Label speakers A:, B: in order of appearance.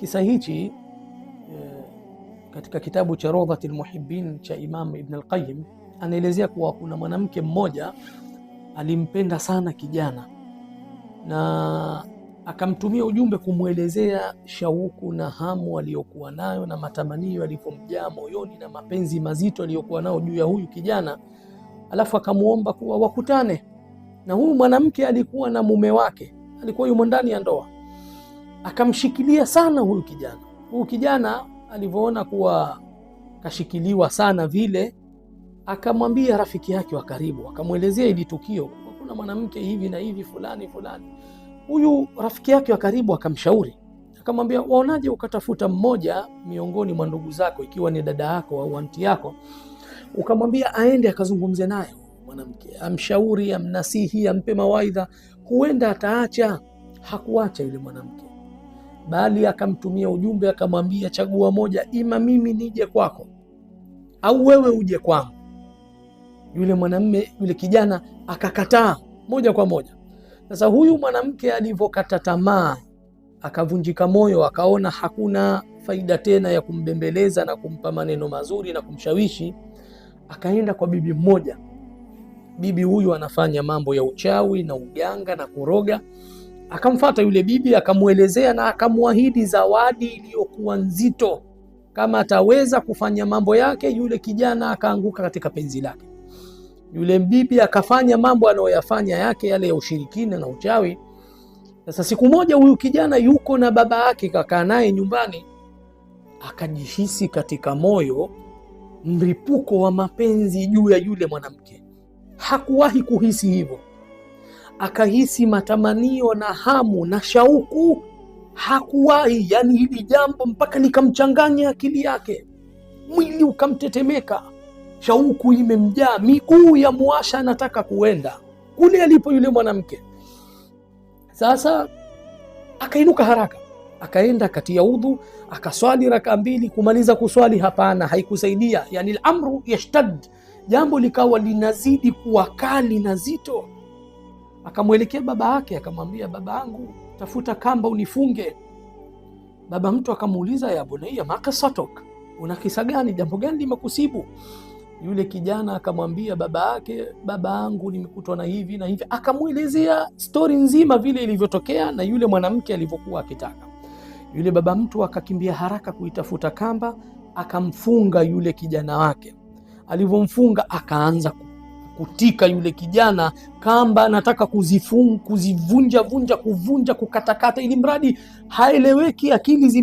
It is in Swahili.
A: Kisa hichi katika kitabu cha Rawdatul Muhibbin cha Imam Ibn al-Qayyim anaelezea kuwa kuna mwanamke mmoja alimpenda sana kijana na akamtumia ujumbe kumwelezea shauku na hamu aliyokuwa nayo na matamanio yalivyomjaa moyoni na mapenzi mazito aliyokuwa nayo juu ya huyu kijana, alafu akamwomba kuwa wakutane. Na huyu mwanamke alikuwa na mume wake, alikuwa yumo ndani ya ndoa, akamshikilia sana huyu kijana. Huyu kijana alivyoona kuwa kashikiliwa sana vile, akamwambia rafiki yake wa karibu, akamwelezea hili tukio, kuna mwanamke hivi na hivi fulani fulani. Huyu rafiki yake wa karibu akamshauri, akamwambia, waonaje ukatafuta mmoja miongoni mwa ndugu zako, ikiwa ni dada yako au anti yako, ukamwambia aende akazungumze naye mwanamke, amshauri, amnasihi, ampe mawaidha, huenda ataacha. Hakuacha yule mwanamke, bali akamtumia ujumbe akamwambia, chagua moja, ima mimi nije kwako au wewe uje kwangu. Yule mwanamme, yule kijana akakataa moja kwa moja. Sasa huyu mwanamke alivyokata tamaa, akavunjika moyo, akaona hakuna faida tena ya kumbembeleza na kumpa maneno mazuri na kumshawishi, akaenda kwa bibi mmoja. Bibi huyu anafanya mambo ya uchawi na uganga na kuroga. Akamfata yule bibi akamwelezea na akamwahidi zawadi iliyokuwa nzito kama ataweza kufanya mambo yake. Yule kijana akaanguka katika penzi lake. Yule bibi akafanya mambo anayoyafanya yake yale ya ushirikina na uchawi. Sasa siku moja huyu kijana yuko na baba yake, kakaa naye nyumbani, akajihisi katika moyo mripuko wa mapenzi juu ya yule mwanamke. Hakuwahi kuhisi hivyo, akahisi matamanio na hamu na shauku. Hakuwahi yani hili jambo mpaka likamchanganya akili yake, mwili ukamtetemeka, shauku imemjaa, miguu ya muasha, anataka kuenda kule alipo yule mwanamke. Sasa akainuka haraka, akaenda akatia udhu, akaswali raka mbili. Kumaliza kuswali, hapana, haikusaidia. Yani amru yashtad, jambo likawa linazidi kuwa kali na zito. Akamwelekea baba yake, akamwambia, baba yangu, tafuta kamba unifunge. Baba mtu akamuuliza, ya bunayya, ma qisatuk, una kisa gani? Jambo gani limekusibu? Yule kijana akamwambia baba yake, baba yangu, nimekutwa na hivi na hivi. Akamwelezea stori nzima vile ilivyotokea na yule mwanamke alivyokuwa akitaka. Yule baba mtu akakimbia haraka kuitafuta kamba, akamfunga yule kijana wake. Alivyomfunga akaanza kutika yule kijana kamba, anataka kuzivunja vunja, kuvunja, kukatakata, ili mradi haeleweki, akili